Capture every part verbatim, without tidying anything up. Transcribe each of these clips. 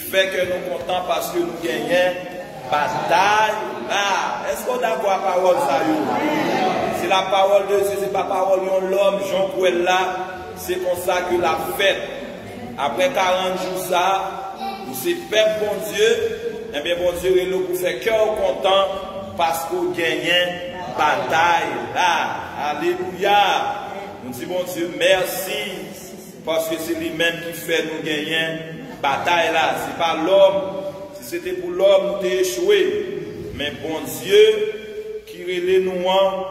Fè kè nou kontan paske nou genyen batay la. Èske w dakò a pawòl sa yo? Se la pawòl de Dye, se pa pawòl yon lòm, jan w kwè l la, se konsa ke l ap fèt. Apre karant jou sa, ou se pèp Bondye, ebyen Bondye rele w pou fè kè w kontan paske w genyen batay la. Alelouya! Nou di Bondye mèsi. Paske se li menm ki fè nou genyen batay la. Se pa lòm. Si se te pou lòm, nou te echwe. Men Bondye ki rele nou an,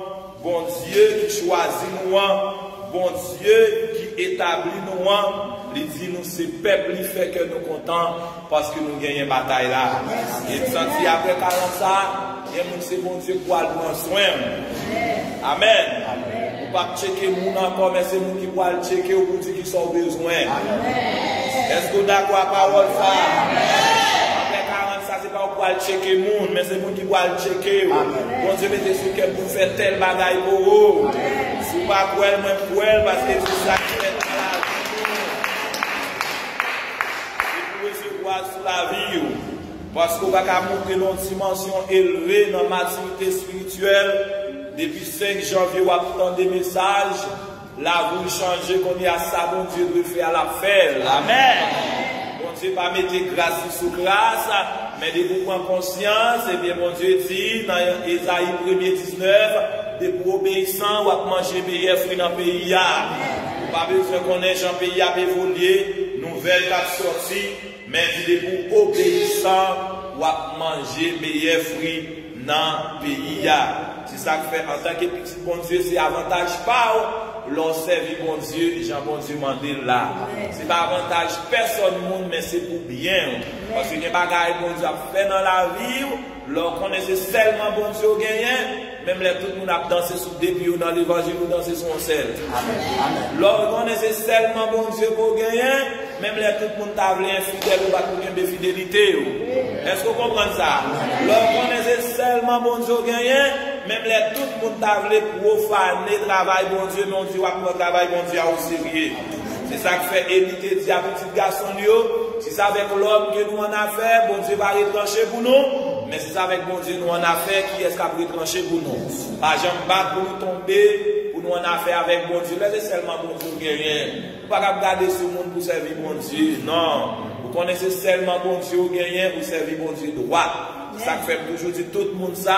Bondye ki chwazi nou an, Bondye ki etabli nou an, li di nou se pèp li, fè kè nou kontan, paske nou genyen batay la. E m santi apre karant sa, gen moun se Bondye k pral pran swen w. Amèn. Ou p ap tcheke moun ankò, men se moun ki pral tcheke w pou di kisa w bezwen. Èske w dakò a pawòl sa? Apre karant sa, se pa ou k pral tcheke moun, men se moun ki pral tcheke w. Bondye mete sou kè m pou m fè tèl bagay pou ou. Si w pa kwè l, mwen kwè l, paske se sa ki fèt nan lavi nou. Se pou resevwa sou lavi w. Paske w pa ka moute nan yon dimansyon elve nan matirite espirityèl. Depi senk janvye w ap tande mesaj, lavi w chanje, kounye a sa Bondye dwe fè a, l ap fè l. Amèn. Bondye pa mete gras li sou kras, men depi w pran konsyans, ebyen Bondye di nan Ezayi premye diznèf, depi w obeyisan, w ap manje meyè fwi nan peyi a. Ou pa bezwen konnen jan peyi a ap evolye, nouvèl k ap sòti, men di depi w obeyisan, w ap manje meyè fwi nan peyi a. Se sa k fè, antanke pitit Bondye, se avantaj pa w lè w sèvi Bondye jan Bondye mande l la. Se pa avantaj pèsòn moun, men se pou byen w. Paske gen bagay Bondye ap fè nan lavi w, lè w konnen se sèlman Bondye w genyen, menm lè tout moun ap danse sou de pye yo nan levanjil, ou danse sou yon sèl. Lè w konnen se sèlman Bondye ke w genyen, menm lè tout moun ta vle enfidèl, ou pa t pou kenbe fidelite w. Èske w konprann sa? Lè w konnen se sèlman Bondye w genyen, menm lè tout moun ta vle pwofane travay Bondye, men w di w ap pran travay Bondye a oserye. Se sa k fè Eli te di a pitit gason l yo, si se avèk lòm ke nou annafè, Bondye va retranche pou nou, men si se avèk Bondye nou annafè, kiyès k ap retranche pou nou? Pa janm bat pou nou tonbe, pou nou annafè avèk Bondye. Lè se sèlman Bondye w genyen, ou pa kab gade sou moun pou sèvi Bondye, non. Ou konnen se sèlman Bondye w genyen, ou sèvi Bondye dwat. Sa k fè m toujou di tout moun sa,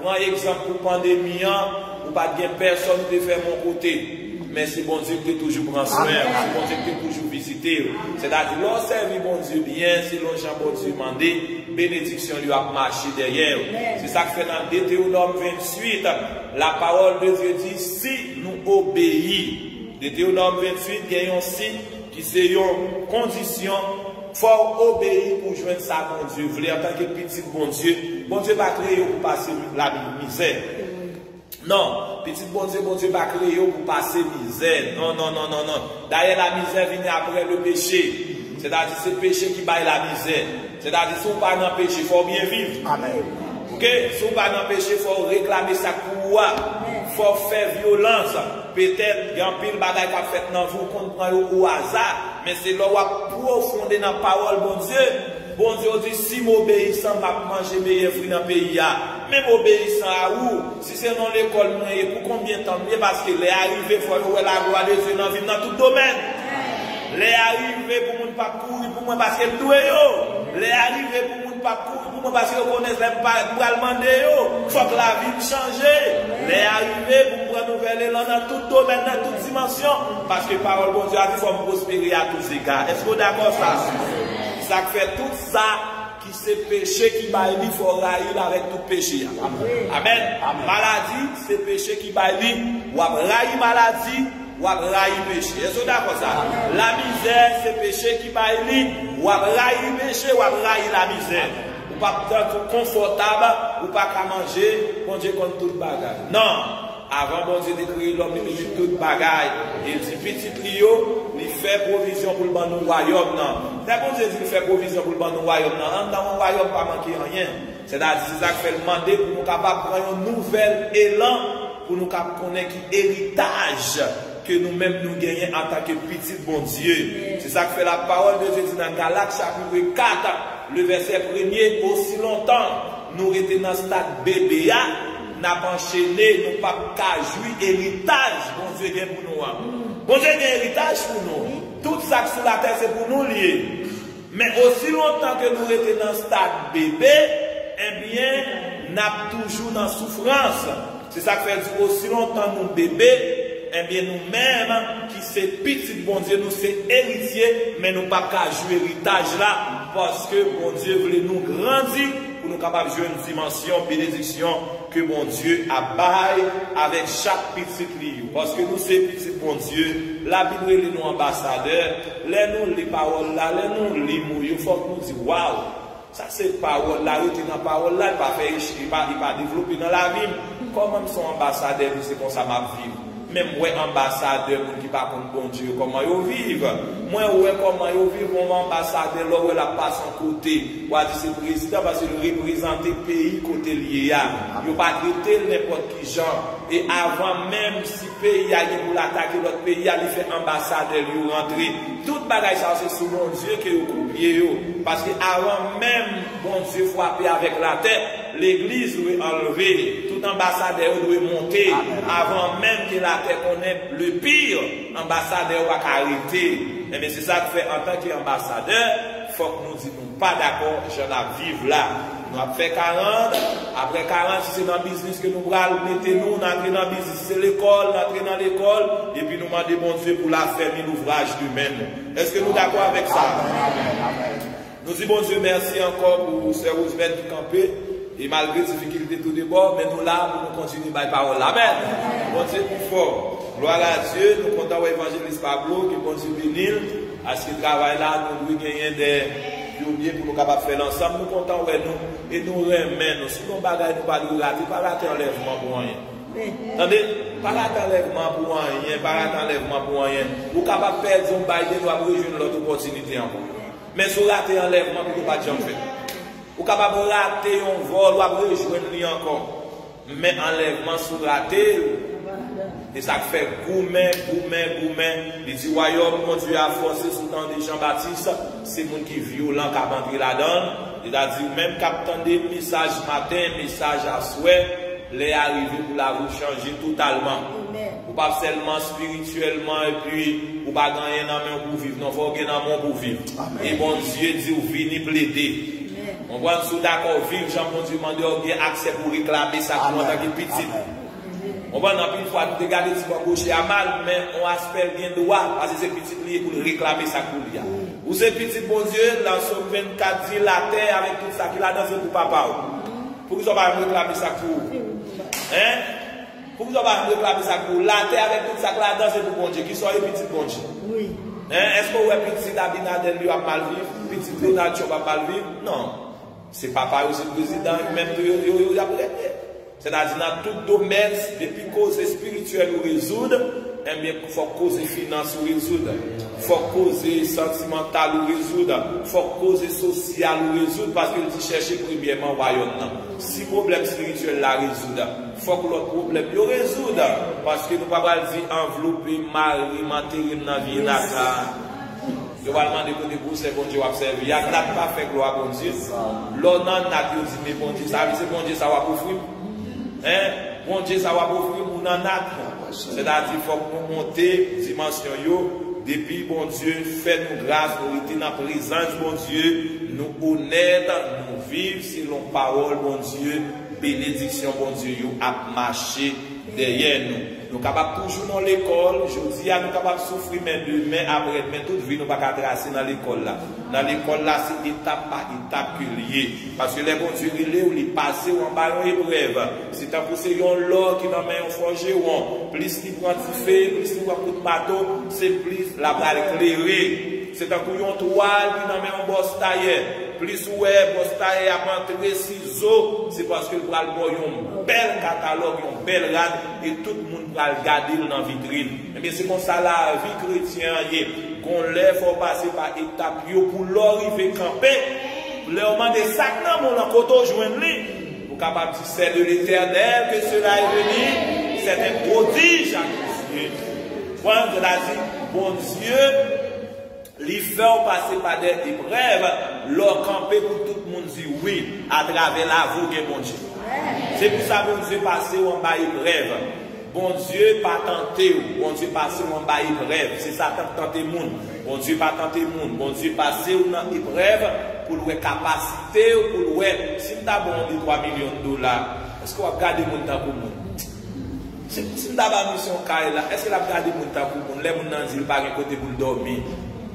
pran egzanp pou pandemi an, ou pa t gen pèsòn ou te fè bon kote. Men se Bondye ki te toujou pran swen w, se Bondye ki te toujou vizite w. Sètadi, lè w sèvi Bondye byen, selon jan Bondye mande, benediksyon li yo ap mache dèyè w. Se sa k fè nan Detewonòm venntuit, la parole de Dieu di, si nou obeyi. Detewonòm venntuit gen yon si ki se yon kondisyon, fò w obeyi pou w jwenn sa Bondye vle antanke pitit Bondye. Bondye pa kreye w pou pase la mizè. Non, pitit Bondye, Bondye pa kreye w pou pase mizè. Non, non, non, non, non. Dayè, lamizè vini apre le peche. Sètadi, se peche ki bay lamizè. Sètadi, si w pa nan peche, fò w byen viv. Amèn. Oke? Si w pa nan peche, fò w reklame sa k pou ou a. Fò w fè vyolans. Petèt, gen anpil bagay k ap fèt nan vi w, w konn pran yo o aza. Men se lè w ap pwofonde nan pawòl Bondye, Bondye w di, si m obeyisan, m ap manje meyè fwi nan peyi a. Men m obeyisan a ou, si se nan lekòl mwen ye, pou konbyen tan m ye, paske lè a rive, fò yo wè laglwa de Dye nan vi m nan tout domèn. Lè a rive pou moun p ap kouri pou mwen, paske m dwe yo. Lè a rive pou moun p ap kouri pou mwen, paske yo konnen lè m pa, m pral mande yo. Fòk lavi m chanje. Lè a rive pou m pran nouvèl elan nan tout domèn, nan tout dimansyon, paske pawòl Bondye a di fò m pwospere a tou zega. Èske w dakò sa? Sa k fè tout sa ki se peche ki bay li, fò w rayi l avèk tout peche a. Amèn. Maladi, se peche ki bay li, w ap rayi maladi, w ap rayi peche. Èske w dakò sa? Lamizè, se peche ki bay li, w ap rayi peche, w ap rayi lamizè. Ou p ap tankou konfòtab, ou pa ka manje, Bondye konn tout bagay. Non! Avan Bondye te kreye lòm, li te di tout bagay. E l di pitit li yo, li fè pwovizyon pou l ban nou wayòm nan. Lè Bondye di l fè pwovizyon pou l ban nou wayòm nan, anndan yon wayòm pa manke anyen. Sètadi, se sa k fè l mande pou nou kapab pran yon nouvèl elan, pou nou kab konnen ki eritaj ke nou menm nou genyen antanke pitit Bondye. Se sa k fè lapawòl de Dye di nan Galat chapit kat, le vèsè premye, osi lontan nou rete nan stad bebe a, n ap anchene, nou p ap ka jwi eritaj Bondye gen pou nou an. Bondye gen eritaj pou nou. Tout sa k sou latè se pou nou l ye. Men osi lontan ke nou rete nan stad bebe, ebyen, n ap toujou nan soufrans. Se sa k fè l di, osi lontan nou bebe, ebyen, nou menm ki se pitit Bondye, nou se eritye, men nou p ap ka jwi eritaj la, paske Bondye vle nou grandi pou nou kapab jwenn dimansyon benediksyon ke Bondye ap bay avèk chak pitit li yo. Paske nou se pitit Bondye, Labib rele nou anbasadè. Lè nou li pawòl la, lè nou li mo yo, fòk nou di, waw! Sa se pawòl la, rete nan pawòl la, li pa fè, li pa, li pa devlope nan lavi m. Kòman m se yon anbasadè, epi se konsa m ap viv? Men m wè anbasadè, moun ki pa konn Bondye yo, kòman yo viv. Mwen wè kòman yo viv, yon anbasadè, lè w wè l ap pase yon kote, w a di se prezidan, paske l reprezante peyi kote l ye a. Yo pa trete l nenpòt ki jan. E avan menm, si peyi a gen pou l atake lòt peyi a, li fè anbasadè l yo rantre. Tout bagay sa yo se sou Bondye ke yo kopye yo. Paske avan menm Bondye frape avèk latè, legliz dwe anlve. Tout anbasadè yo dwe monte. Avan menm ke latè konnen le pire, anbasadè yo pa ka rete. Ebyen, se sa k fè, antanke anbasadè, fòk nou di nou pa dakò jan n ap viv la. Nou ap fè karant, apre karant, si se nan biznis ke nou pral mete nou, n antre nan biznis, si se lekòl, n antre nan lekòl, epi nou mande Bondye pou l afèmi louvraj de men nou. Èske nou dakò avèk sa? Nou di Bondye mèsi ankò pou sè Rosemary ki kanpe, e malgre difikilte tou de bò, men nou la pou nou kontinye bay pawòl la. Amèn! Bondye pi fò. Glwa a Dye, nou kontan wè evanjelis Pablo, ke Bondye beni l. Paske travay la, nou dwe genyen de pyonye pou nou kapab fè l ansanm. Nou kontan wè nou e nou renmen nou. Si gen yon bagay nou pa dwe rate, pa rate anlèvman pou anyen. Tande, pa rate anlèvman pou anyen, pa rate anlèvman pou anyen. Ou kapab pèdi yon Biden, w ap rejwenn lòt opòtinite ankò. Men si w rate anlèvman, pito w pa t janm fèt. Ou kapab rate yon vòl, w ap rejwenn li ankò. Men anlèvman, si w rate l, e sa k fè goumen, goumen, goumen. Li di, wayòm Bondye a fò se sou tande Jan Batis, se moun ki vyolan k ap antre ladan l. Sètadi, ou menm k ap tande mesaj maten, mesaj aswè, lè a rive pou lavi w chanje totalman. Ou p ap sèlman espirityèlman, epi ou pa gen anyen nan men w pou w viv. Non, fò w gen nan men w pou w viv. E Bondye di w vini plede. Konprann, si w dakò viv jan Bondye mande w, gen aksè pou w reklame sa k pou w antanke pitit. Konprann, anpil fwa nou te gade ti bò goche a mal, men yon aspè l gen dwa, paske se pitit li ye pou l reklame sa k pou li a. Ou se pitit Bondye, nan Sòm vennkat di, latè avèk tout sa ki ladan se pou papa w. Poukisa w pa janm reklame sa k pou ou? Hein? Poukisa w pa janm reklame sa k pou ou? Latè avèk tout sa k ladan se pou Bondye. Kisa w ye, pitit Bondye? Hein? Èske w wè pitit Abinader yo ap mal viv? Pitit Donald Trump ap mal viv? Non. Se papa yo, se prezidan yo menm tou yo, yo, yo, y ap renye. Sètadi nan tout domèn, depi koze espirityèl ou rezoud, ebyen, fòk koze finans ou rezoud. Fòk koze santimantal ou rezoud. Fòk koze sosyal ou rezoud, paske l di chèche premyèman wayòm nan. Si pwoblèm espirityèl la rezoud, fòk lòt pwoblèm yo rezoud. Paske nou pa pral di anvlope m, mare m, antere m nan vye nat la. Yo pral mande kote gwosè Bondye w ap sèvi a. Nat pa fè glwa Bondye. Lè w nan nat, yo di, men Bondye sa, se Bondye sa w ap ofri m? Hein? Bondye sa w ap ofri m, ou nan nat? Sètadi, fòk nou monte dimansyon yo. Depi Bondye fè nou gras, nou rete nan prezans Bondye, nou onèt, nou viv selon pawòl Bondye, benediksyon Bondye yo ap mache dèyè nou. Nou kapab toujou nan lekòl, jodi a nou kapab soufri, men demen, aprèdmen, tout vi nou pa ka trase nan lekòl la. Nan lekòl la, se etap pa etap ke l ye. Paske lè Bondye rele w, li pase w anba yon eprèv. Se tankou se yon lò ki nan men yon fòjewon. Plis li pran dife, plis li pran kout mato, se plis l ap pral klere. Se tankou yon twal ki nan men yon bòs tayè. Plis ou wè bòs tayè ap antre sizo, se paske l pral ba w yon bèl katalòg, yon bèl rad, e tout moun pral gade l nan vitrin. Ebyen, se konsa lavi kretyen an ye. Gon lè, fò w pase pa etap yo pou lè w rive kanpe. Lè w mande sa k nan men w lan, kote w jwenn li, ou kapab di, c'est de l'Éternel que cela est venu, c'est un prodige à mes yeux. Konprann? Sètadi, Bondye, li fè w pase pa de eprèv, lè w kanpe pou tout moun di wi, atravè lavi w gen Bondye. Se pou sa Bondye pase w anba eprèv. Bondye pa tante w. Bondye pase w anba eprèv. Se Satan k tante moun. Bondye pa tante moun. Bondye pase w nan eprèv pou l wè kapasite w, pou l wè si m ta ba w de twa milyon dola, èske w ap gade moun tankou moun? Si, si m ta ba misye yon kay la, èske l ap gade moun tankou moun? Lè moun nan di l pa gen kote pou l dòmi,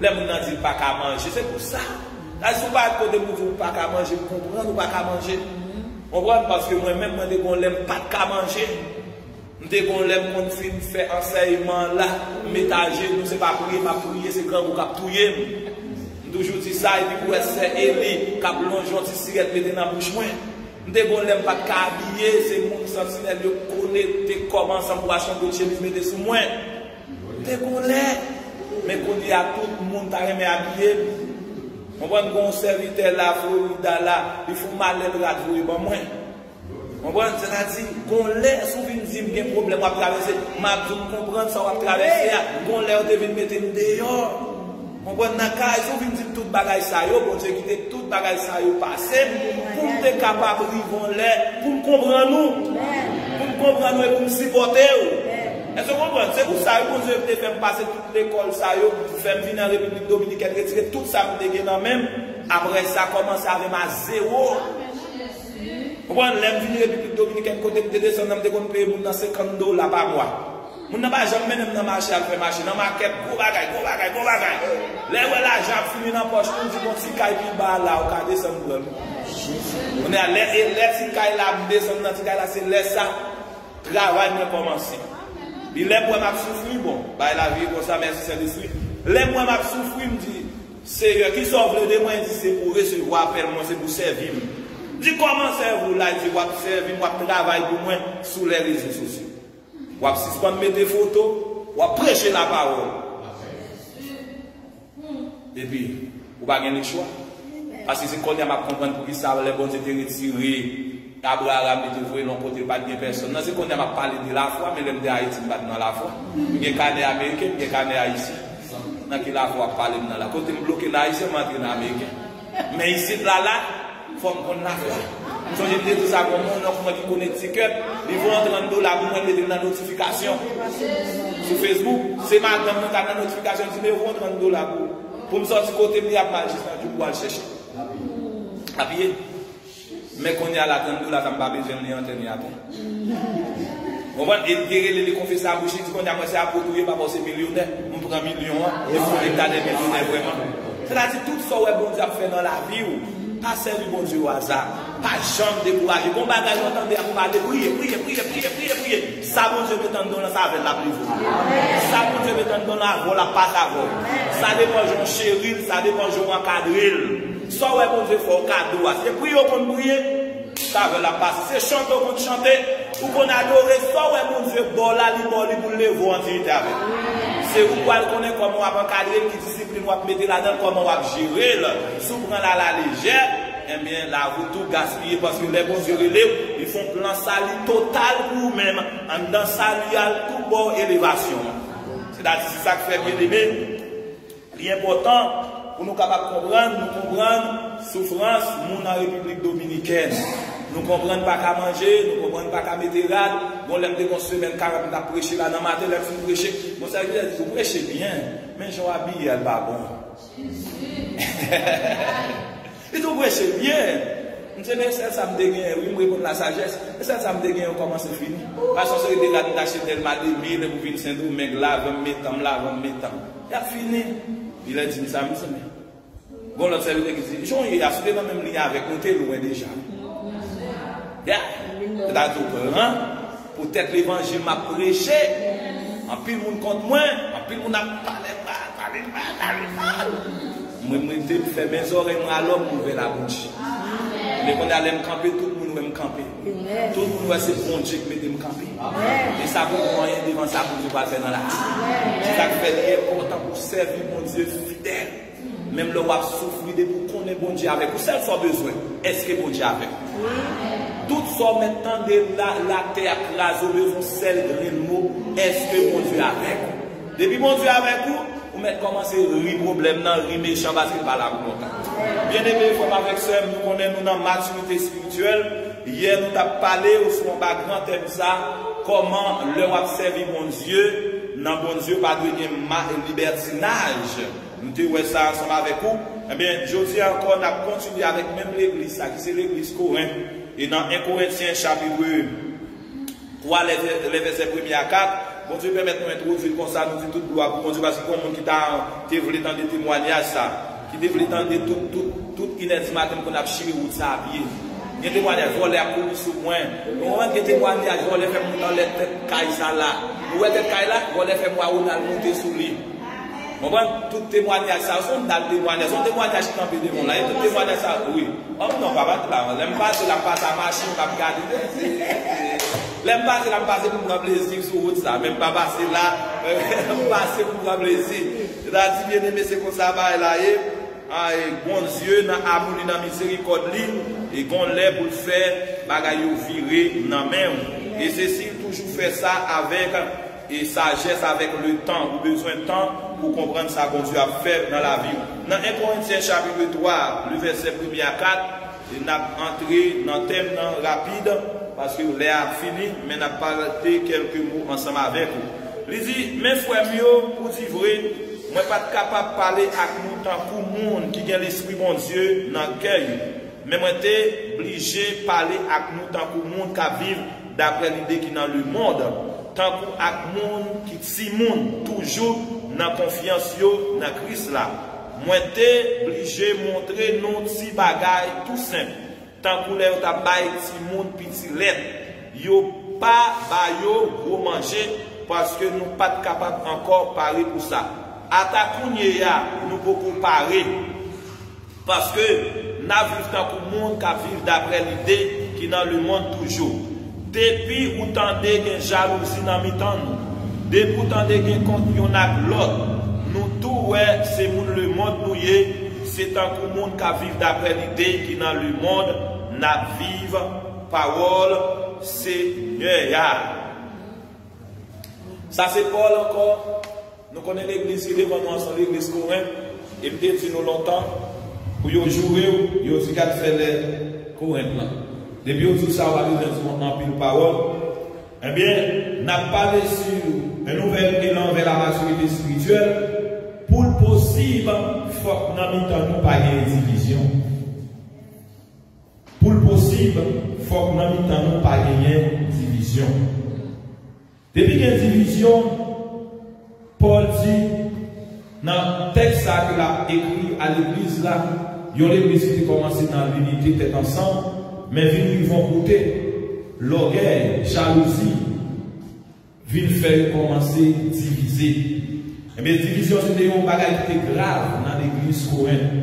lè moun nan di l pa ka manje, se pou sa. Sa si w pa gen kote pou di w pa ka manje, m konprann ou pa ka manje. Konprann? Paske mwen menm, mwen te gon lè m pa t ka manje. M te gon lè m konn fin fè ansèyman la, m met ajenou, se pa priye m ap priye, se grangou k ap touye m. M toujou di sa, epi pou wè sè Eli k ap lonje yon ti sirèt mete nan bouch mwen. M te gon lè m pa t ka abiye, se moun santinèl yo konekte kòb ansanm pou achte yon bout chemiz mete sou mwen. M te gon lè, men kounye a tout moun ta renmen abiye m. Konprann, gon sèvitè la, Florida la, li fè yon malèt rad voye ban mwen. Konprann? Sètadi, gon lè, si w vin di m gen pwoblèm w ap travèse, m ap di w m konprann sa w ap travèse a. Gon lè, yo te vin mete m deyò. Konprann? Nan kay, si w vin di m tout bagay sa yo, Bondye kite tout bagay sa yo pase m, pou m te kapab rive yon lè, pou m konprann ou. Pou m konprann ou e pou m sipòte w. Èske w konprann? Se pou sa yo, Bondye te fè m pase tout lekòl sa yo, fè m vin an Repiblik Dominikèn, retire tout sa m te gen nan men m. Apre sa, kòmanse avè m a zewo. Konprann? Lè m vin Repiblik Dominikèn, kote m te desann nan, m te konn peye moun nan senkant dola pa mwa. Moun nan pa janm mennen m nan mache al fè mache. Nan makèt, gwo bagay, gwo bagay, gwo bagay. Lè l wè lajan ap fini nan pòch li, m di, "Gon ti kay pi ba la, ou ka desann pran l." Kounye a, lè, e lè ti kay la, m desann nan ti kay la, se lè sa, travay mwen kòmanse. Epi lè m wè m ap soufri, bon, bay lavi e konsa, mèsi Sentespri. Lè m wè m ap soufri, m di, "Seyè, kisa w vle de mwen?" Li di, "Se pou w resevwa apèl mwen, se pou w sèvi m." M di, "Kòman sèvi w la?" Li di, "W ap sèvi m, w ap travay pou mwen sou lè rezo sosyo. W ap sispann mete foto, w ap preche lapawòl." Epi, ou pa gen lechwa. Paske se kounye a m ap konprann poukisa lè Bondye te retire Abraram, li te voye l yon kote, li pa t gen pèsonn nan. Se kounye a m ap pale de lafwa, men lè m te Ayiti, m pa t nan lafwa. M gen kanè ameriken, m gen kanè ayisyen. Nan ki lafwa w ap pale m nan la? Kote m bloke nan ayisyen, m antre nan ameriken. Men isit la, la, fò m konn lafwa. M sonje m te di sa, gon moun nan kwen ki Connecticut, li voye yon trant dola pou mwen, mete l nan notifikasyon. Sou Facebook, se madanm mwen k ap nan notifikasyon, di, "Men voye yon trant dola pou, pou m sòti kote m ye, ap mal jis nan djou pou al chèche." Apye. Men kounye a la, trant dola sa m pa bezwen l, li antène atè. Konprann? E l te rele, li konfese a bouch li, di, "Kounye a mwen se apot ou ye, papa w se milyonè." M pran milyon an, e m konekte a de milyonè vrèman. Sètadi, tout sa w wè Bondye ap fè nan lavi w, pa sèvi Bondye o aza. Pa janm dekouraje. Gon bagay w tande ap pale, priye, priye, priye, priye, priye, priye. Sa Bondye met anndan w lan, se avè l l ap leve w. Sa Bondye met anndan w lan, avè w l ap pase avè w. Sa depan jan w cheri l, sa depan jan w ankadre l. Sa w wè Bondye fè w kado a, se priye w konn priye, se avè l l ap pase. Se chante w konn chante, ou konn adore, sa w wè Bondye ba w la, li ba w li pou l leve w an diyite avè l. Se ou k pral konnen kòman w ap ankadre l, ki disiplin w ap mete ladan l, kòman w ap jere l. Si w pran l alalejè, ebyen, lavi w tou gaspiye, paske lè Bondye rele w, li fè yon plan sali total pou ou menm. Anndan sali a, l tou ba w elevasyon an. Sètadi, se sa k fè, byeneme, li enpòtan pou nou kapab konprann, nou konprann soufrans moun an Repiblik Dominikèn. Nou konprann pa ka manje, nou konprann pa ka mete rad. Bon, lè m te gon semèn karant, m t ap preche la nan maten, lè m fin preche, gon sèvitè di, "Ou preche byen, men jan w abiye a, l pa bon." Li di, "Ou preche byen." M di, "Men sèl sa m te genyen, wi, m reponn la sajès. Men sèl sa m te genyen, ou kòmanse fini. Paske se de rad m t achte Dèlma de mil, epi w vin Sendomeng, lavan m metan m, lavan m metan m. Y ap fini." Li lè di m sa, m di, "Men." Gon lòt sèvitè ki di, "Jan w ye a, si w te nan menm liy avèk nou, te lwen deja." Ya. Sètadi, pran poutèt levanjil m ap preche. Anpil moun kont mwen, anpil moun ap pale mal, pale mal, pale mal. Mwen, mwen te fèmen zòrèy mwen alò m ouvè labouch. Men kounye a lè m kanpe, tout moun wè m kanpe. Tout moun wè se Bondye ki mete m kanpe. E sa poko anyen devan sa Bondye pral fè nan lavi. Se sa k fè li enpòtan pou w sèvi Bondye fidèl. Menm lè w ap soufri, depi w konnen Bondye avèk ou, sèl sa w bezwen, èske Bondye avèk ou? Tout sa w mèt tande la, latè ap kraze, w bezwen yon sèl grenn mo, èske Bondye avèk ou? Depi Bondye avèk ou, ou mèt kòmanse ri pwoblèm nan, ri mechan, paske l pa la pou lontan. Byeneme, frè m avèk sè m, nou konnen nou nan matirite espirityèl. Yè, nou t ap pale oswa anba gran tèm sa, kòman lè w ap sèvi Bondye, nan Bondye pa dwe gen ma-, libètinaj. Nou te wè sa ansanm avèk ou. Ebyen, jodi a ankò, n ap kontinye avèk menm legliz sa, ki se legliz Korent. E nan en Korentyen, chapit twa, lè, lè vèsè premye a kat, Bondye pèmèt nou entwodui l konsa, nou di tout glwa pou Bondye, paske gen yon moun ki ta, te vle tande temwanyaj sa, ki te vle tande tout, tout, tout inè di maten m konn ap chire wout sa a pye. Gen temwanyaj, vòlè ap kouri sou mwen. Ou konprann? Gen temwanyaj, vòlè fè m moute anlè tèt kay sa la. Ou wè tèt kay la? Vòlè fè m wè Ronald moute sou li. Konprann? Tout temwanyaj sa yo, se yon dat temwanyaj, se yon temwanyaj ki kanpe devan w la. E tout temwanyaj sa yo, wi. Òm non, pa bat la. Lè m pase la, m pase a machin, m ap gade. Lè m pase la, m pase pou m pran plezi m sou wout sa. Men m pa pase la, m pase pou m pran plezi. Sètadi, byeneme, se konsa bagay la ye. A, e Bondye, nan amou li, nan mizerikòd li, e gon lè pou l fè bagay yo vire nan men w. E se si l toujou fè sa avèk e sajès avèk letan. Ou bezwen tan pou konprann sa Bondye ap fè nan lavi w. Nan en Korentyen chapit twa, le vèsè premye a kat, e n ap antre nan tèm nan rapid, paske lè a ap fini, men n ap pote kèlke mo ansanm avèk ou. Li di, men frè m yo, pou di vre, mwen pa t kapab pale ak nou tankou moun ki gen Lespri Bondye nan kè yo. Men mwen te blije pale ak nou tankou moun k ap viv daprè lide ki nan lemonn, tankou ak moun ki timoun toujou nan konfyans yo nan Kris la. Mwen te blije montre nou ti bagay tou senp, tankou lè yo t ap bay timoun piti lèt, yo pa ba yo gwo manje, paske nou pa t kapab ankò pare pou sa. Ata kounye a, nou poko pare. Paske n ap viv tankou moun k ap viv daprè lide ki nan lemonn toujou. Depi ou tande gen jalouzi nan mitan nou, depi ou tande gen kont youn ak lòt, nou tou wè se moun lemonn nou ye, se tankou moun k ap viv daprè lide ki nan lemonn n ap viv. Pawòl Senyè a. Sa se Pòl ankò. Nou konnen legliz ki devan nou an se yon legliz Korent, e m te di nou lontan, pou yo joure w, yo di gad fè lè Korent lan. Depi yo di w sa, w pa bezwen di w anpil pawòl. Ebyen, n ap pale sou yon nouvèl elan vè la matirite espirityèl. Pou l posib, fòk nan mitan nou pa genyen divizyon. Pou l posib, fòk nan mitan nou pa genyen divizyon. Depi gen divizyon, Pòl di nan tèks sa ke l ap ekri a legliz la, yon legliz ki te kòmanse nan linite, tèt ansanm, men vin rive yon kote, lògèy, jalouzi, vin fè yo kòmanse divize. Ebyen, divizyon se te yon bagay ki te grav nan legliz Korent.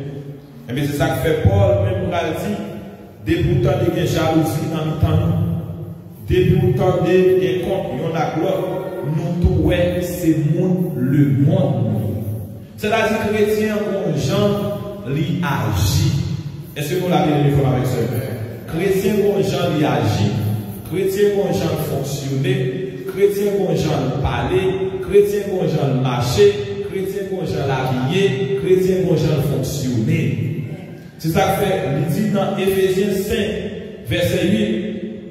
Ebyen, se sa k fè Pòl menm pral di, depi w tande gen jalouzi nan mitan nou, depi w tande gen kont youn ak lòt, nou tou wè se moun lemonn nou ye. Sètadi, kretyen an gon jan li aji. Èske nou la, byeneme, frè m avèk sè m? Kretyen gon jan li aji, kretyen gon jan l fonksyone, kretyen gon jan l pale, kretyen gon jan l mache, kretyen gon jan l abiye, kretyen gon jan l fonksyone. Se sa k fè li di nan Efezyen senk, vèsè uit,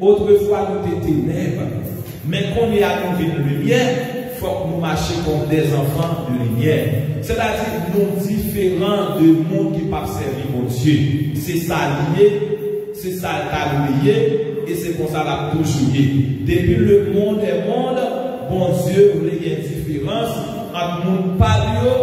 otrefwa nou te tenèb, men kounye a nou vin limyè, fòk nou mache kòm dè zanfan de limyè. Sètadi, nou diferan de moun ki p ap sèvi Bondye. Se sa li ye, se sa l ta dwe ye, e se konsa l ap toujou ye. Depi lemonn è monn, Bondye vle gen diferans ant moun pa l yo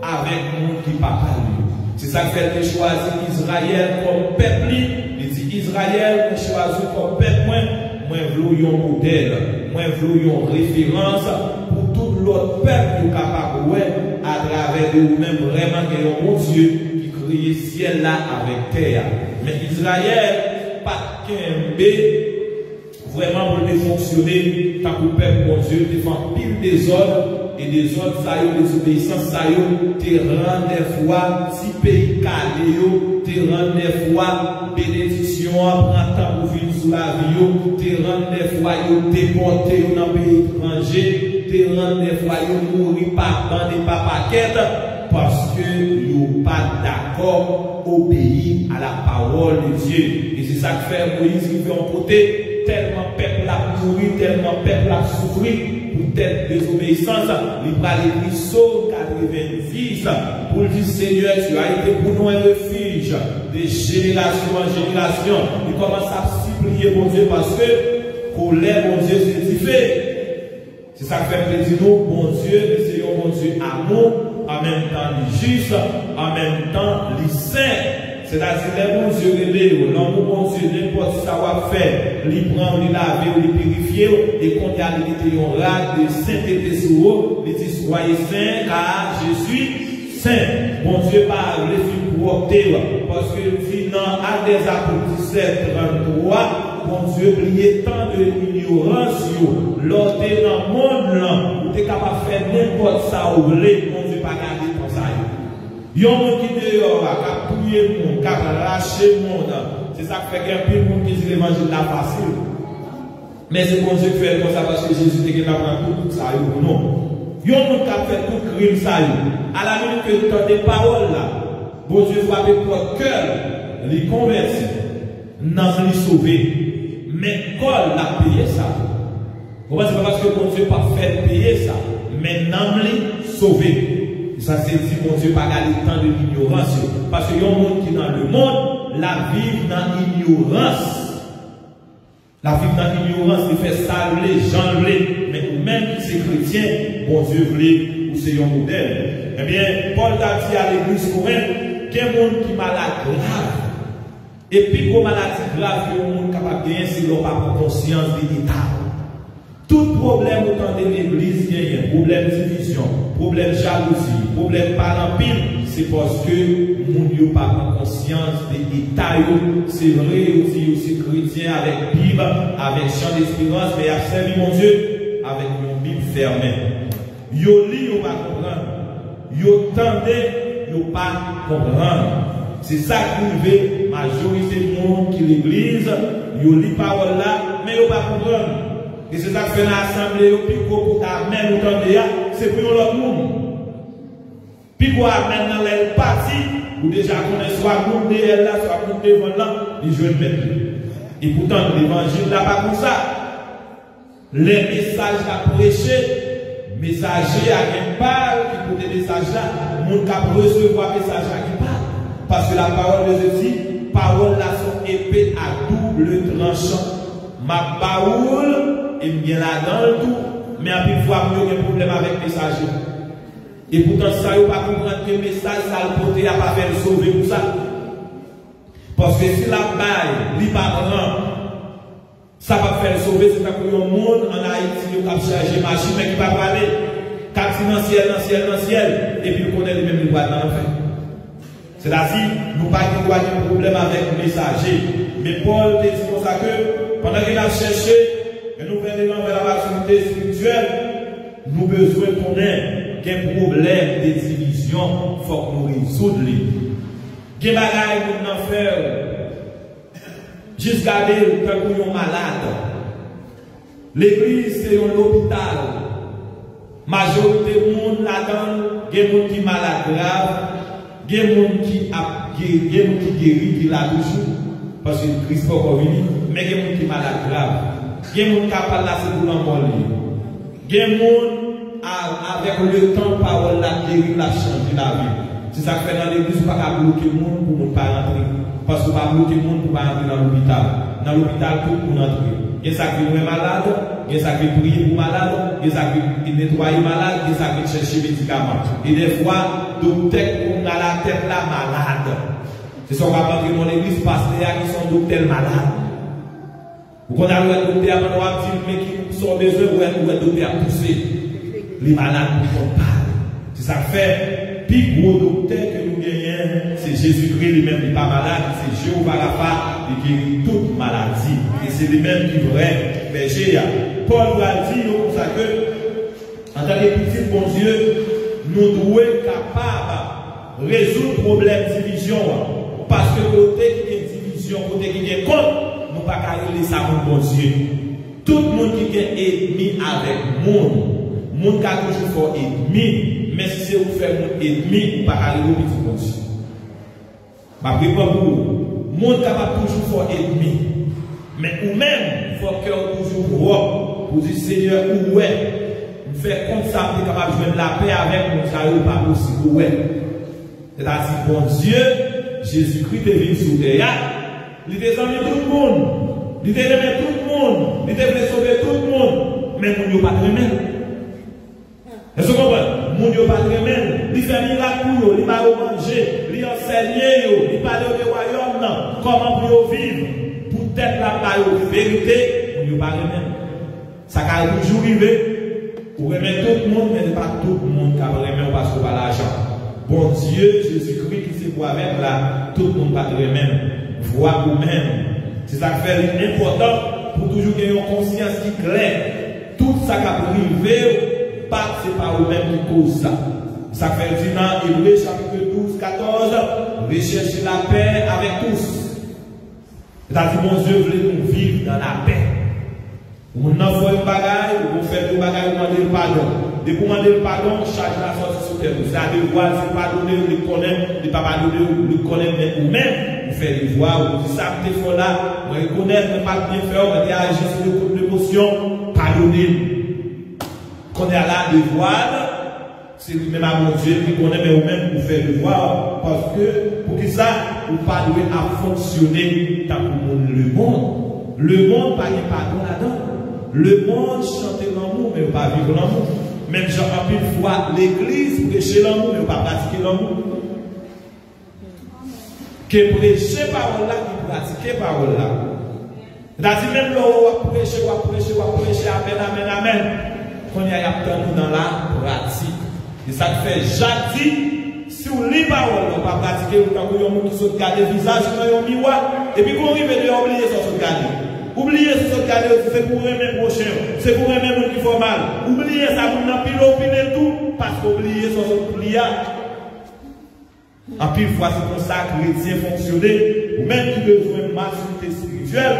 avèk moun ki pa pa l yo. Se sa k fè l te chwazi Izrayèl kòm pèp li. Li di, Izrayèl, mwen chwazi w kòm pèp mwen. Mwen vle w yon modèl. Mwen vle w yon referans pou tout lòt pèp yo kapab wè atravè de ou menm vrèman gen yon Bondye ki kreye syèl la avèk tè a. Men Izrayèl pa t kenbe vrèman pou l te fonksyone tankou pèp Bondye, te fè anpil dezòd, e dezòd sa yo, dezobeyisans sa yo, te rann dèfwa ti peyi kale yo, te rann dèfwa benediksyon an pran tan pou vin sou lavi yo, te rann dèfwa yo depòte yo nan peyi etranje, te rann dèfwa yo mouri pa bann e pa pakèt, paske yo pa t dakò obeyi a la pawòl de Dye. E se sa k fè Moyiz rive yon kote, tèlman pèp la ap mouri, tèlman pèp la ap soufri poutèt dezobeyisans, li pral ekri Sòm katrevenndis pou l di, Seigneur, tu as été pour nous un refuge de génération en génération. Li kòmanse ap sipliye Bondye paske kolè Bondye se dife. Se sa k fè m te di nou, Bondye, li se yon Bondye amou, an menm tan li jis, an menm tan li sen. Sètadi, lè Bondye rele yo, lanmou Bondye, nenpòt sa w ap fè, li pran w, li lave w, li pirifye w, e kounye a li mete yon rad de sentete sou ou, li di, Soyez saints, car je suis saint. Bondye pa vle fin pwòpte w, paske l di nan Actes des Apôtres disèt tranntrwa, Bondye bliye tan de inyorans yo. Lè w te nan monn lan, ou te kapab fè nenpòt sa w vle, Bondye pa gade tan sa yo. Yon moun ki deyò a, k ap touye moun, k ap rache moun, se sa k fè gen anpil moun ki di levanjil la fasil. Men se Bondye k fè l konsa, paske Jezi te gentan pran tout sa yo pou nou. Yon moun k ap fè tout krim sa yo, alaminit ke l tande pawòl la, Bondye frape pòt kè l, li konvèti, nanm li sove. Men kò l, l ap peye sa tou. Konprann, se pa paske Bondye p ap fè l peye sa, men nanm li sove. E sa se di Bondye pa gade tan de inyorans yo. Paske yon moun ki nan lemonn, l ap viv nan inyorans. L ap viv nan inyorans, li fè sa l vle, jan l vle. Men ou menm ki se kretyen, Bondye vle ou se yon modèl. Ebyen, Pòl t ap di a legliz Korent, gen moun ki malad grav. E pi gwo maladi grav ke yon moun kapab genyen, se lè w pa pran konsyans de eta w. Tout pwoblèm ou tande legliz genyen, pwoblèm divizyon, pwoblèm jalouzi, pwoblèm pale anpil, se paske moun yo pa pran konsyans de eta yo. Se vre, yo di yo se kretyen avèk Bib, avèk Chan Desperans, men y ap sèvi Bondye avèk yon Bib fèmen. Yo li, yo pa konprann. Yo tande, yo pa konprann. Se sa k rive majorite moun ki legliz, yo li pawòl la, men yo pa konprann. E se sa k fè nan asanble yo, pi gwo kout amèn ou tande a, se pou yon lòt moun. Pi gwo amèn nan lè l pati, ou deja konnen swa moun dèyè l la, swa moun devan l lan, li jwenn mèt li. Epoutan, levanjil la pa konsa. Lè mesaj la preche, mesaje a gen pa l ki pote mesaj la, moun k ap resevwa mesaj la gen pa l. Paske la pawòl de Dye di, pawòl la se yon epe a double tranchan. M ap ba ou l, e m gen ladan l tou, men anpil fwa moun yo gen pwoblèm avèk mesaje. Epoutan, san yo pa konprann ke mesaj sa l pote a pa fè l sove pou sa. Paske si l ap bay, li pa pran, sa p ap fè l sove, se tankou yon moun ann Ayiti yo k ap chaje machin, men ki pa prale, k ap di nan syèl, nan syèl, nan syèl, epi l konnen li menm li pral nan lanfè. Sètadi, nou pa gen dwa gen pwoblèm avèk mesaje. Men Pòl te di konsa ke, pandan ke n ap chèche yon nouvèl elan vè la matirite espirityèl, nou bezwen konnen gen pwoblèm de divizyon, fòk nou rezoud li. Gen bagay moun nan fè w, jis gade l tankou yon malad. Legliz se yon lopital. Majorite moun ladan l, gen moun ki malad grav, gen moun ki ap ge-, gen moun ki geri, ki la toujou, paske Kris poko vini, men gen moun ki malad grav. Gen moun k ap pale la se pou lanmò l ye. Gen moun, a-, avèk letan, pawòl la geri l, l ap chanje lavi l. Se sa k fè nan legliz, ou pa ka bloke moun pou moun pa rantre. Paske ou pa bloke moun pou pa rantre nan lopital. Nan lopital, tout moun antre. Gen sa k vin wè malad, gen sa k vin priye pou malad, gen sa k vin netwaye malad, gen sa k vin chèche medikaman. E dèfwa, doktè k pou mal a tèt la malad. Se sa w ka antre nan legliz, pastè a ki se yon doktè l malad. Ou konn al wè doktè a pandan w ap di l men ki sa w bezwen, ou wè, ou wè doktè a ap touse. Li malad, li konn pale. Se sa k fè, pi gwo doktè ke nou genyen, se Jezikri li menm, li pa malad, se Jewova Rafa, li geri tout maladi. E se li menm ki vrè bèje a. Pòl pral di nou konsa ke, antanke pitit Bondye, nou dwe kapab rezoud pwoblèm divizyon an. Paske kote ki gen divizyon, kote ki gen kont, nou pa ka rele sa moun Bondye. Tout moun ki gen enmi avèk moun, Moun ka toujou fè w ènmi, men si se ou fè moun ènmi, ou pa ka rele w pitit Bondye. M ap reprann pou ou. Moun kapab toujou fè w ènmi, men ou menm, fòk kè w toujou pwòp pou di, Senyè, ou wè, m fè kont sa m te kapab jwenn lapè avèk moun sa yo, pa posib, ou wè. Sètadi Bondye, Jezikri te vin sou tè a, li te zanmi tout moun, li te renmen tout moun, li te vle sove tout moun, men moun yo pa t renmen l. Èske w konprann? Moun yo pa t renmen l. Li fè mirak pou yo, li ba yo manje, li ansèye yo, li pale yo de wayòm nan, kòman pou yo viv. Poutèt l ap ba yo verite, moun yo pa renmen l. Sa ka toujou rive. Ou renmen tout moun, men se pa tout moun k ap renmen w paske w pa lajan. Bondye, Jezikri ki se pwovèb la, tout moun pa t renmen l. Vwa ou menm. Se sa k fè li enpòtan pou toujou gen yon konsyans ki klè. Tout sa k ap rive w, pa se pa ou menm ki koz sa. Sa k fè l di nan Ebre chapit douz, katòz, rechèche lapè avèk tous. Sètadi Bondye vle nou viv nan lapè. Moun nan fè w yon bagay, ou fè l yon bagay, ou mande l padon. Depi w mande l padon, chaj la sòti sou tèt ou. Se a devwa l, si l padone w, li konnen, li pa padone w, li konnen, men ou menm, ou fè devwa w, ou di sa m te fè w la, mwen rekonèt, mwen pa t byen fè w, mwen te aji sou de kout lemosyon, padone m. Kounye a la, devwa l, se li menm a Bondye, li konnen, men ou menm, ou fè devwa w, paske, poukisa ou pa dwe ap fonksyone tankou moun lemonn? Lemonn pa gen padon ladan l. Lemonn chante lanmou, men yo pa viv lanmou. Menm jan anpil fwa legliz preche lanmou, men yo pa pratike lanmou. Ke preche pawòl la, ki pratike pawòl la. Sètadi menm lè w ap preche, w ap preche, w ap preche, amèn, amèn, amèn. Kounye a, y ap tann ou nan lapratik. E sa k fè Jak di, si w li pawòl la, w pa pratike l, ou tankou yon moun ki sot gade vizaj ou nan yon miwa, epi kou w rive deyò, w bliye sa w sot gade. Ou bliye sa w sot gade, ou di se pou w renmen pwochen w, se pou w renmen moun ki fè w mal. Ou bliye sa, moun nan pile w pile l tou, paske w bliye sa w sot li a. Anpil fwa, se konsa kretyen fonksyone. Ou menm ki bezwen matirite espirityèl,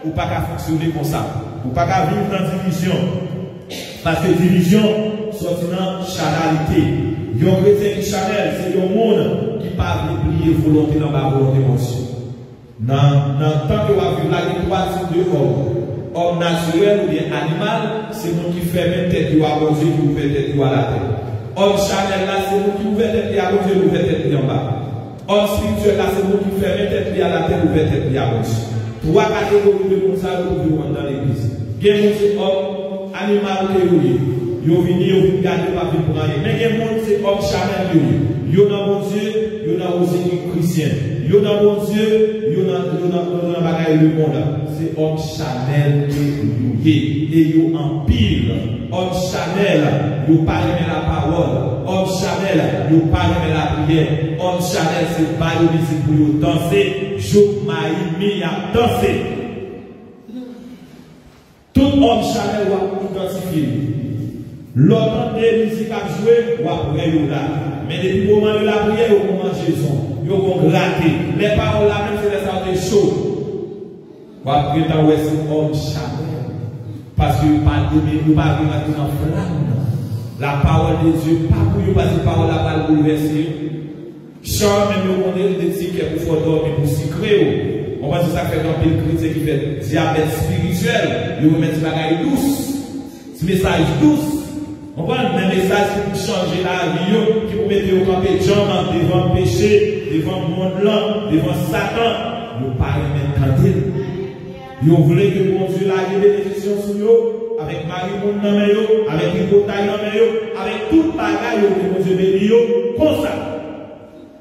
ou pa ka fonksyone konsa. Ou pa ka viv nan divizyon. Paske divizyon sòti nan chanalite. Yon kretyen ki chanèl, se yon moun ki pa vle pliye volonte l anba volonte Bondye. Nan, nan tan ke w ap viv la, gen twa tip de òm. Òm natirèl oubyen animal, se moun ki fèmen tèt yo a Bondye, ki ouvè tèt yo a latè. Òm chanèl la, se moun ki ouvè tèt li a Bondye, li ouvè tèt li anba. Òm espirityèl la, se moun ki fèmen tèt li a latè, li ouvè tèt li a Bondye. Twa kategori de moun sa yo twouve yo anndan legliz. Gen moun se òm animal ke yo ye. Yo vini, yo vin gade, yo pa vin pran anyen. Men gen moun, se òm chanèl yo ye. Yo nan Bondye, yo nan Rosenyik Krisyen. Yo nan Bondye, yo nan, yo nan, yo nan bagay lemonn. Se òm chanèl ke yo ye. E yo anpil. Òm chanèl, yo pa renmen lapawòl. Òm chanèl, yo pa renmen lapriyè. Òm chanèl, se ba yo mizik pou yo danse. Jouk mayi mi y ap danse. Tout òm chanèl w ap idantifye li. Lè w tande mizik ap jwe, w ap wè yo la. Men depi moman de lapriyè, yo gon manjezon, yo gon grate. Lè pawòl la menm, se lè sa yo te cho. W ap gentan wè se òm chanèl. Paske yo pa deme, yo pa vle rantre nan flanm nan. La parole de Dieu pa pou yo, paske pawòl la pral boulvèse yo. Chan menm yo konnen li de ti kè pou fè w dòmi, pou sikre w. Konprann, se sa k fè gen anpil kretyen ki fè dyabèt espirityèl, yo renmen ti bagay dous, ti mesaj dous. Konprann, men mesaj ki pou chanje lavi yo, ki pou mete yo kanpe djanm devan peche, devan mond lan, devan Satan, yo pa renmen tande l. Yo vle ke Bondye lage benediksyon sou yo, avèk mari moun nan men yo, avèk tripotay nan men yo, avèk tout bagay yo vle Bondye beni yo konsa.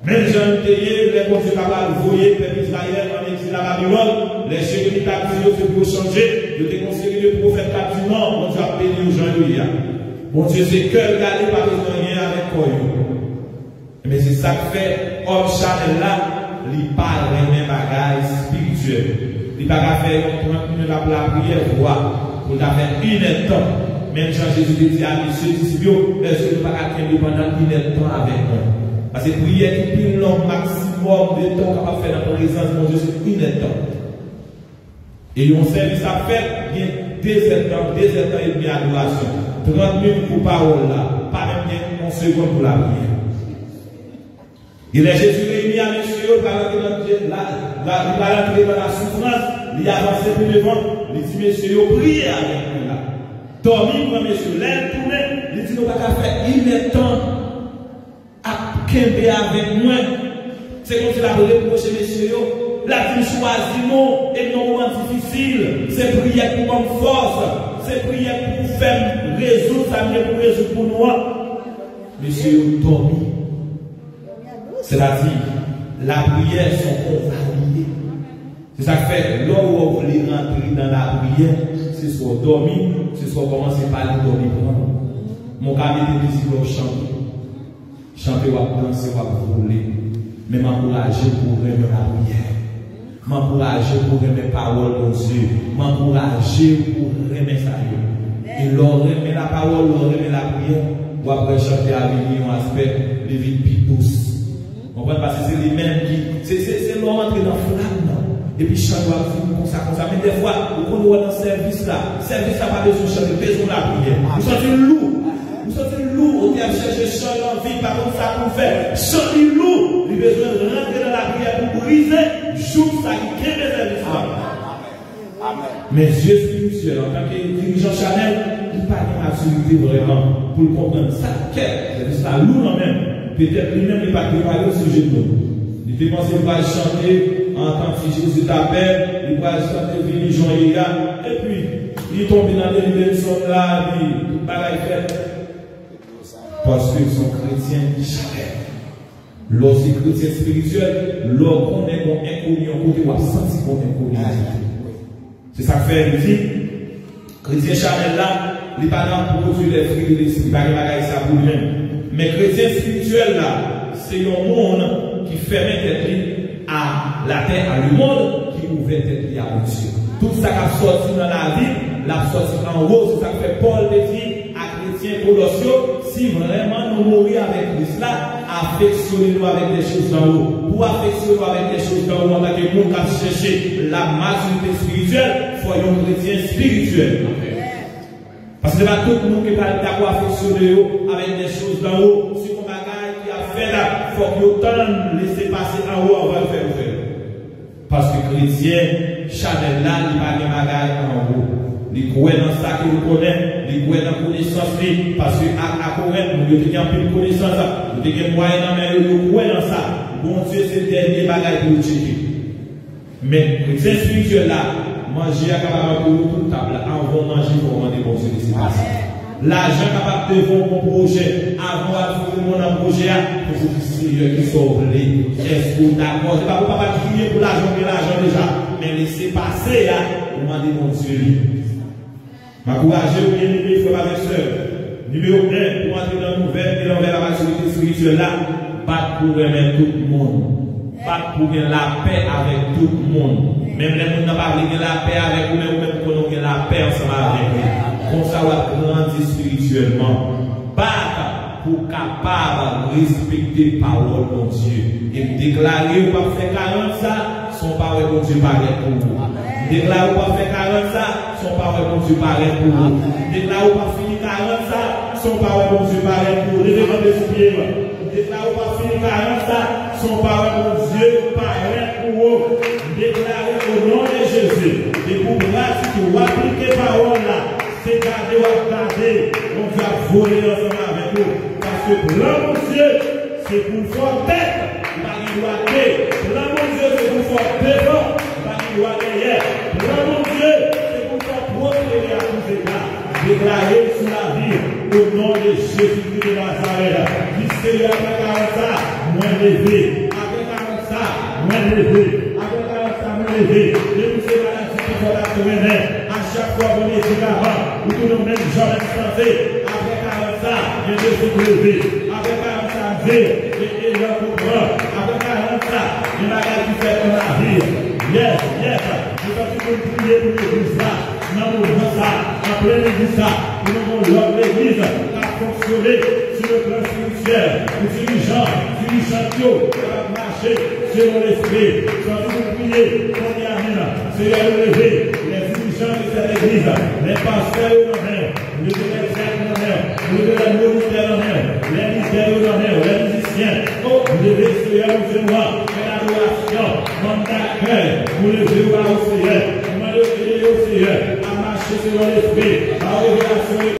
Menm jan l te ye, lè Bondye ta pral voye pèp Izrayèl ann egzil a Babilòn, lè Jeremi t ap di yo se pou yo chanje, yo te gen yon seri de pwofèt k ap di non, Bondye ap beni yo jan yo ye a. Bondye se kè l gade, pa bezwen anyen avèk kò yo. Men se sa k fè òm chanèl la, li pa renmen bagay espirityèl. Li pa ka fè yon trant minit ap lapriyè vwa pou l ta fè inèdtan. Menm jan Jezi te di a mesye disip yo, èske nou pa ka kenbe pandan inèdtan avèk mwen? Paske priyè ki pi long, maksimòm de tan w kapab fè nan prezans Bondye, se inèdtan. E yon sèvis ap fèt, gen dezèdtan, dezèdtan edmi adorasyon. Trant minit pou pawòl la, pa menm gen yon segonn pou lapriyè. E lè Jezi reyini a mesye yo, li pral antre nan la, la, li pral antre nan lasoufrans, li avanse pi devan, li di mesye yo, "Priye avèk mwen la." Dòmi pran mesye yo. Lè l tounen, li di, "Nou pa ka fè inèdtan ap kenbe avèk mwen." Se kòmsi l ap repwoche mesye yo. L ap di, "M chwazi nou, e nan moman difisil, se priyè k pou ban m fòs, se priyè k pou fè m rezoud sa m gen pou rezoud pou nou an." Mesye yo dòmi. Sètadi, lapriyè se yon konba li ye. Se sa k fè, lè w wè w vle rantre nan lapriyè, se swa w dòmi, se swa w kòmanse pale dòmi pran w. Men w ka mete mizik lè w chante. Chante, w ap danse, w ap vole. Men m ankouraje w pou w renmen lapriyè. M ankouraje w pou w renmen pawòl Bondye. M ankouraje w pou w renmen sa yo. E lè w renmen lapawòl, lè w renmen lapriyè, w ap wè chante a vin yon aspè, li vin pi dous. Konprann? Paske se li menm ki, se, se, se lè w antre nan flam nan. Epi chan yo ap vin konsa, konsa. Men dèfwa, ou konn wè nan sèvis la, sèvis la pa bezwen chan, li bezwen lapriyè. Ou santi l lou. Ou santi l lou, ou te ap chèche chan nan vi, pa konn sa pou w fè. Chan li lou, li bezwen rantre nan lapriyè pou brize jouk sa ki kenbe sèvis la. Men zye espirityèl, antanke dirijan chanèl, li pa gen matirite vrèman pou l konprann sa k kè, sèvis la lou nan men l. Petèt li menm li pa t prepare l sou jenou l. Li te panse l pral chante, antan ti Jezi t apèl, li pral chante vini jan w ye a, epi li tonbe nan delirye ensomnam, epi tout bagay fèt. Paske se yon kretyen chanèl. Lè w se kretyen espirityèl, lè w konnen gon enkoni yon kote, w ap santi gon enkoni yon kote. Se sa k fè li di, kretyen chanèl la, li pa nan pwodui lèfri de lespri, pa gen bagay sa pou li menm. Men kretyen espirityèl la, se yon moun ki fèmen tèt li a latè, a lemonn, ki ouvè tèt li a Bondye. Tout sa k ap sòti nan lavi, l ap sòti anwo. Se sa k fè Pòl te di, a kretyen Kolòs yo, si vrèman nou mouri avèk Kris la, afeksyone nou avèk dè choz danwo. Pou afeksyone w avèk dè choz danwo antanke moun k ap chèche la matirite espirityèl, fò yon kretyen espirityèl. Paske se pa tout moun ki pral dakò afeksyone yo avèk dè choz danwo. Si yon bagay ki ap fèt la, fòk yo tann lese pase anwo anvan yo fè l fè. Paske kretyen chanèl la, li pa gen bagay anwo. Li kwè nan sa ke l konnen, li kwè nan konesans li, paske a, a Korent, moun yo te gen anpil konesans, yo te gen mwayen nan men yo, yo kwè nan sa. Bondye se dènye bagay pou yo tcheke. Men, kretyen espirityèl la, manje a kapab antre sou tab la, anvan w manje, fò w mande Bondye lese pase. Lajan kapab devan w gon pwojè. Avan w al foure men w nan pwojè a, toujou di, "Seyè, kisa w vle? Èske w dakò?" Se pa pou papa kriye pou lajan, w gen lajan deja. Men lese pase a, ou mande Bondye li. M ankouraje w, byeneme, frè m avèk sè m. Nimewo en, pou w antre nan nouvèl elan vè lamatirite espirityèl la, bat pou renmen tout moun. Bat pou gen lapè avèk tout moun. Menm lè moun nan pa vle gen lapè avèk ou, men ou menm ou konnen ou gen lapè ansanm avèk li. Konsa w ap grandi espirityèlman. Bat pou w kapab respekte pawòl Bondye. E m deklare ou p ap fè karant sa san w pa wè Bondye parèt pou ou. M deklare ou p ap fè karant sa san w pa wè Bondye parèt pou ou. M deklare ou p ap fini karant sa san w pa wè Bondye parèt pou ou. Leve kanpe sou pye w. M deklare ou p ap fini karant sa san w pa wè Bondye parèt pou ou. M deklare o non de Jezi, depi w pratike, w aplike pawòl la, se gade w ap gade, Bondye ap vole ansanm avèk ou. Paske plan Bondye, se pou l fè w tèt, li pa gen dwa de. Plan Bondye, se pou l fè w devan, li pa gen dwa dèyè. Plan Bondye, se pou l fè w pwospere a tou zeta. Deklare l sou lavi, o non de Jezikri de Nazarèt. Di, Seyè, apre karant sa, mwen leve. Apre karant sa, mwen leve. Apre karant sa, mwen leve. Depi se maladi ki fè w ap trennen, a chak fwa w pran medikaman, ou tounen menm jan, menm sante. Apre karant sa, gen dezi leve. Apre karant sa, gen, gen elan pou pran. Apre karant sa, gen bagay ki fèt nan lavi. Yes, yes. Nou santi pou n priye pou legliz la. Nan moman sa, an plen legliz sa, pou nou gen yon lòt legliz k ap fonksyone sou le plan espirityèl, pou dirijan, dirijant yo kapab mache selon lespri. Santi pou priye kounye a menm. Seyè, nou leve les dirigeants de cette église, les pasteurs yo nan men w, leve les diacres nan men w. Mwen leve lè monitè nan men w, lè lidè yo nan men w, lè mizisyen. O, leve, Seyè, Bondye nou an, fè n adorasyon, bann dakèy, nou leve w ba ou, Seyè. Mwen mande w ede yo, Seyè, a mache selon lespri, ba yo revelasyon.